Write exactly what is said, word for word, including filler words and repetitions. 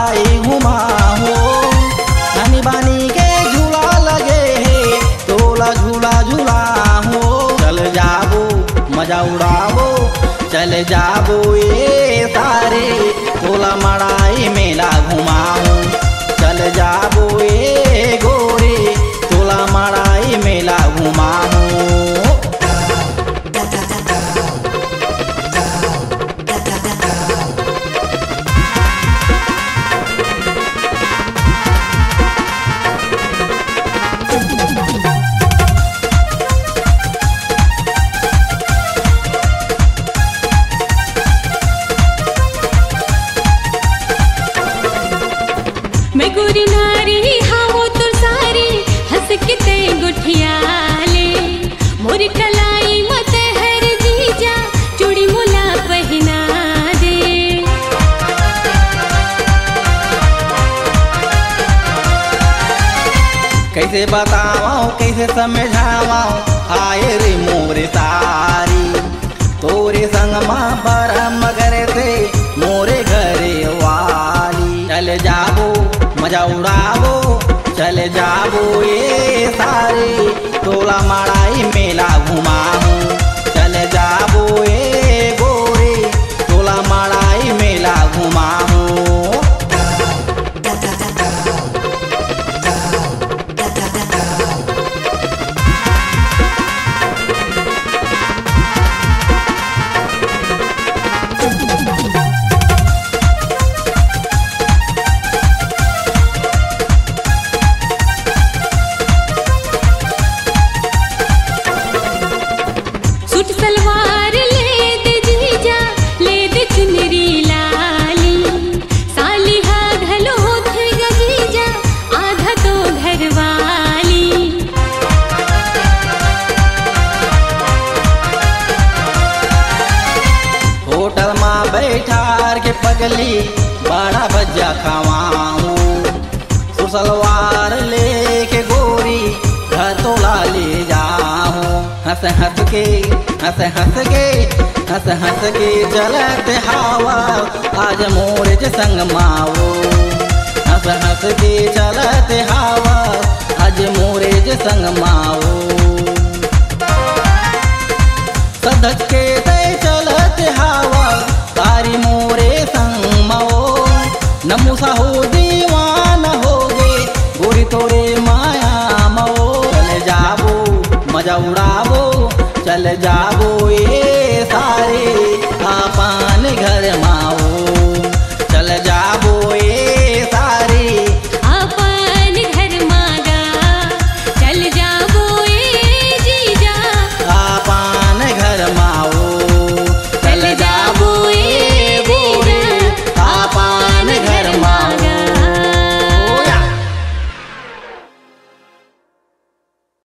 आई घुमाहूँ। धनी बानी के झूला लगे हे, तोला झूला झुलाहूँ। चल जाबो, मजा उड़ाबो, चल जाबो ए सारी, तोला मड़ाई मेला घुमाहूँ। चल जाबो ए गोरी, तोला मड़ाई मेला घुमाहूँ। मैं गोरी नारी हावो तोर सारी, हंस के तै गोठिया ले। मोर कलाई म तै हर जीजा, चूड़ी मोला पहिना दे। कैसे बतावं, कैसे समझावं, आए रे मोर सारी। तोरे संग मा बरम करथे मोरे घरे वाली। चल जाबो, मजा उड़ाबो, चल जाबो ए सारी, तोला मड़ाई मेला घुमाहूँ। चल जाबो ए गोरी, तोला मड़ाई मेला घुमाहूँ। सूट सलवार ले दे जीजा, ले दे चुनरी लाली। साली हा घलो होथे ग जीजा, आधा तो घरवाली। होटल मा बैठार के पगली, बड़ा भजिया खवाहूँ। सूट सलवार लेके गोरी, घर तोला ले जाहूँ। हंस हंस के, हंस हंस के, हंस हंस के चलत हावा, आज मोरे जे संग मा वो। हंस हंस के चलत हावा, आज मोरे जे संग मा वो। सधज के तै चलत हावा, तारी मोरे संग मा वो। नमूसा हो दीवाना होगे, गोरी तोरे माया मा वो। चल जाबो, मजा उड़ाबो, चल जाबो ए सारी, अपन घर मा वो।